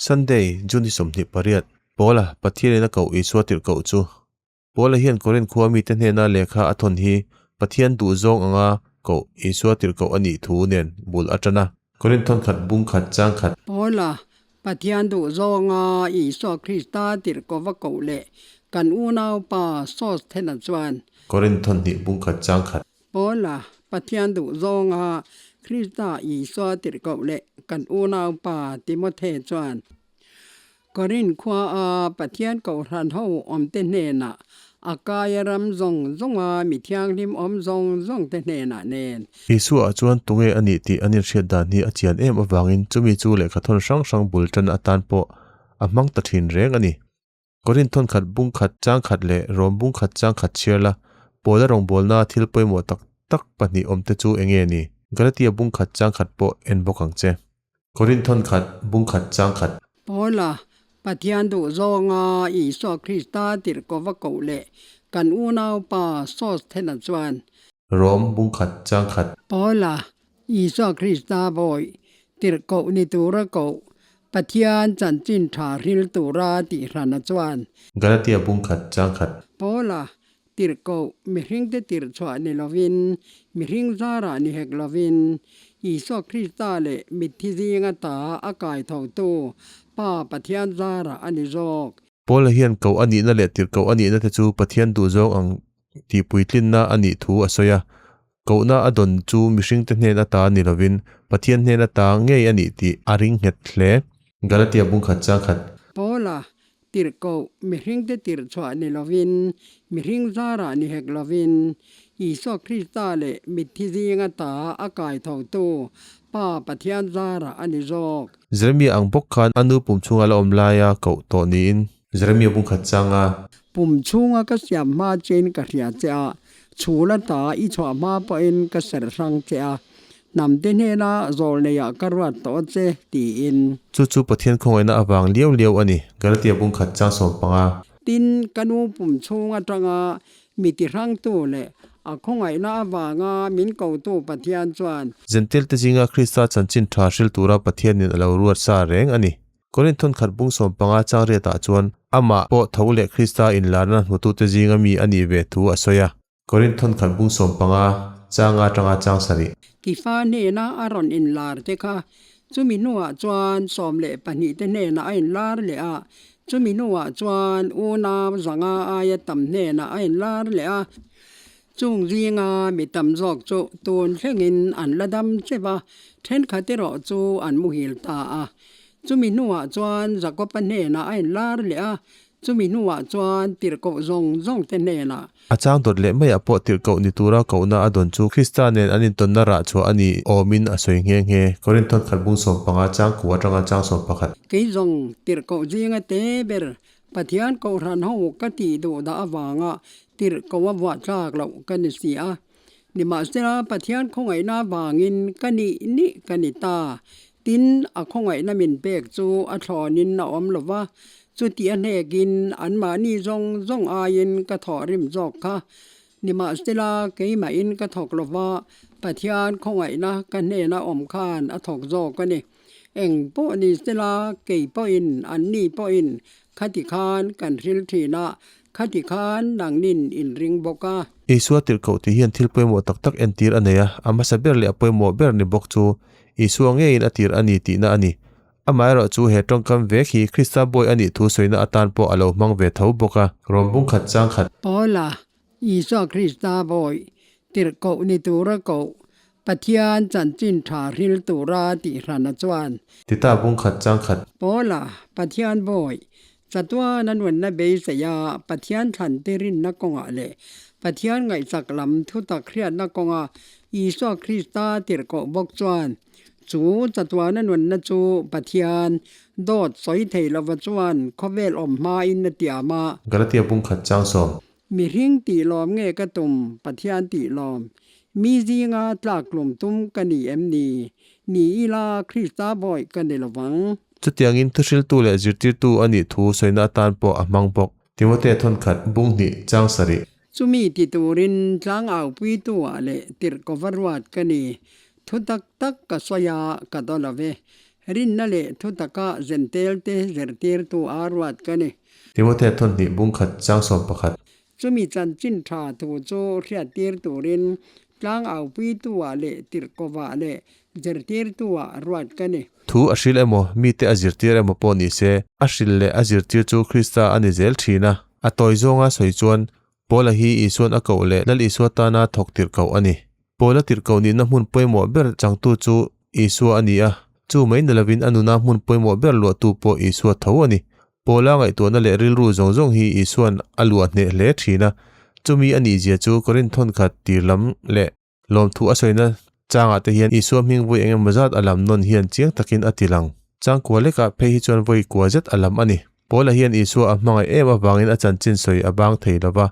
Sunday, June ni 28, Paula, Pathianin a koh Isua tirhkoh chu. Paula hian Korinth khua mite hnena lehkha a thawn hi Pathian duhzawng anga koh Isua tirhkoh a nih thu nen bul a tan a. Korinth thawnkhat bung khat chang khat. Paula, Pathian duhzawnga Isua Krista tirhkoh va koh leh kan unaupa Sosthena chuan. Korinth thawnhnih bung khat chang khat. Paula, Pathian duhzawnga Krista Isua tirhkoh leh kan unaupa Timothe chuan Korinth khuaa Pathian kohhran ho awmte hnenah Akaia ram zawng zawnga mi thianghlim awm zawng zawngte hnenah nen. Isua chuan tunge a nih tih an inhriat dan hi a chian em avangin chumi chu lehkhathawn hrang hrang bul tan atan pawh a hmang ta thin reng a ni. Korinth thawn khat bung khat chang khat leh Rom bung khat chang khat chhiar la, Paula rawngbawlna thil pawimawh tak tak pahnih awmte chu eng nge ni? Galatia bung khat chang khat pawh en bawk ang che. Korinth thawn khat bung khat chang khat. Paula, Pathian duhzawnga Isua Krista tirhkoh va koh leh kan unaupa Sosthena chuan. Rom bung khat chang khat. Paula, Isua Krista bawi tirhkoh ni tura koh, Pathian chanchin tha hril tura tihrana chuan. Galatia bung khat chang khat. Paula, Tirhkoh, mihringte tirh chhuah ni lovin, mihring zarah ni hek lovin, Isua Krista leh mitthi zinga ta a kai thotu Pa Pathian zarah a ni zawk. Paula hian koh a nihna leh tirhkoh a nihna te chu Pathian duhzawng ang tihpuitlinna a nih thu a sawi a. Kohna a dawn chu mihringte hnen ata ni lovin Pathian hnen ata ngei a nih tih a ring nghet hle. Galatia bung khat chang khat. Paula, Tirhkoh, mihringte tirh chhuah ni lovin, mihring zarah ni hek lovin, Isua Krista leh mitthi zinga ta a kai thotu Pa Pathian zarah a ni zawk. Jeremia ang bawk khan a nu pum chhunga la awm laia koh tawh niin. Jeremia bung khat changa. Pum chhunga ka siam hma chein ka hria che a, Chhul ata i chhuah hma pawhin ka serh hrang che a, hnamte hnena zawl neiah ka ruat tawh che, tiin. Chu chu Pathian khawngaihna avang liau liau a ni, Galatia bung khat chang 15. Tin, ka nu pum chhung atanga mi ti hrangtu leh a khawngaihna avanga min kotu Pathian chuan. Zentilte zinga Krista chanchin tha hril tura Pathianin a lo ruat sa reng a ni. Korinth thawn khat bung 15 chang riatah chuan amah pawh tho leh Krista inlarna hmutute zinga mi a nih ve thu a sawi a. Korinth thawn khat bung 15 changa atanga chang sarih. Kifa hnena a rawn inlar te kha chumi hnuah chuan 12 te hnenah a inlar leh a, chumi hnuah chuan unau 500 aia tam hnenah a inlar leh a. Chung zinga mi tam zawk chu tun thlengin an la dam chep a, thenkhat erawh chu an muhil ta a. Chumi hnuah chuan Jakob-a hnenah a inlar leh a, chumi hnuah chuan tirhkoh zawng zawngte hnenah. A chang dawt leh maiah pawh tirhkoh ni tura kohna a dawn chu Krista nen an intawnna rah chhuah a ni awmin a sawi nghe nghe. Korinth thawn khat bung 15 chang ku atanga chang 11. Kei zawng tirhkoh zinga te ber Pathian kohhran ho ka tih duh dah avanga tirhkoh a vuah tlak loh ka ni si a. Nimahsela Pathian khawngaihna avangin ka nih nih ka ni ta. Tin, a khawngaihna min pek chu a thlawnin a awm lo va, chuti a hnekin anmahni zawng zawng aiin ka thawhrim zawk kha. Nimahsela keimahin ka thawk lo va, Pathian khawngaihna ka hnena awm khan a thawk zawk a ni. Eng pawh ni sela kei pawhin anni pawhin khati khan kan hril thin a, khati khan nangnin in ring bawk a. Isua tirhkoh tih hian thil pawimawh tak tak entir a nei a, a hmasa ber leh a pawimawh ber ni bawk chu Isua ngeiin a tir a ni tihna a ni. Amaherawh chu he tawngkam vek hi Krista bawi a nih thu sawina atan pawh a lo hmang ve tho bawk a. Rom bung khat chang khat. Paula, Isua Krista bawi tirhkoh ni tura koh Pathian chanchin tha hril tura tihhrana chuan. Tita bung khat chang khat. Paula, Pathian bawi, chatuan a nunna beisei a, Pathian thlan te rinna kawngah leh Pathian ngaihchak lam thutak hriatna kawnga Isua Krista tirhkoh bawk chuan, chu chatuan a nunna chu Pathian dawt sawi thei lova chuan khawvel awm hmain a tiam a. Galatia bung khat chang 10. Mihring tih lawm nge ka tum, Pathian tih lawm? Mi zinga tlaktlum tum ka ni em ni? Ni ila Krista bawi ka ni lovang. Chutiangin thuhriltu leh zirtirtu a nih thu sawina atan pawh a hmang bawk. Timothea thawnkhat, bung hnih, chang sarih. Chumi ti turin tlang aupuitu-ah leh tirhkova ruat ka ni. Thu tak tak ka sawi a, ka daw lo ve. Rinna leh thutaka Zentelte zirtirtu a ruat ka ni. Timothea thawnhnih bung khat chang 11. Chumi chanchin tha thu chu hriattir turin tlang aupuitu-ah leh tirhkovah leh zirtirtu-ah ruat ka ni. Thu a hril emaw, mite a zirtir emaw pawh ni se, a hril leh a zirtir chu Krista a ni zel thin a. A tawi zawnga sawi chuan, Paula hi Isuan a koh leh Lal Isua tana thawk tirhkoh a ni. Paula tirhkoh nihna hmun pawimawh ber changtu chu Isua a ni a, chu mai ni lovin a nuna hmun pawimawh ber luahtu pawh Isua tho a ni. Paula ngaihtuahna leh rilru zawng zawng hi Isua'n a luah hneh hle thin a, chumi a nihzia chu Korinth thawnkhat tir lam leh lawmthu a sawina changah te hian Isua hming vawi eng emaw zat a lam nawn hian chiang takin a ti lang. Changkua lekah phei hi chuan vawi kua zet a lam a ni. Paula hian Isua a hmangaih em avangin a chanchin sawi a bang thei lo va.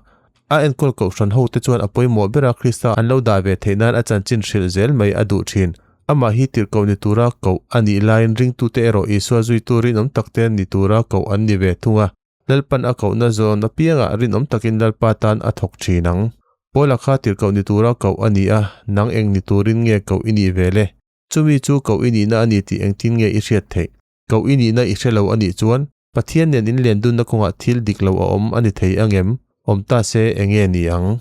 A enkawl kohhran hote chuan a pawimawh bera Krista an lo dah ve theih nan a chanchin hrilh zel mai a duh thin. Amah hi tirhkoh ni tura koh a nih laiin ringtute erawh Isua zuitu rinawm takte ni tura koh an ni ve thung a. Lalpan a kohna zawn apiangah rinawm takin Lalpa tan a thawk thin ang. Paula kha tirhkoh ni tura koh a ni a, nang eng ni turin nge koh i nih ve le? Chumi chu koh i nihna a ni tih engtin nge i hriat theih? Koh i nihna i hre lo a nih chuan Pathian nen inlen dunna kawngah thil dik lo a awm a ni thei angem? Awm ta se eng nge ni ang?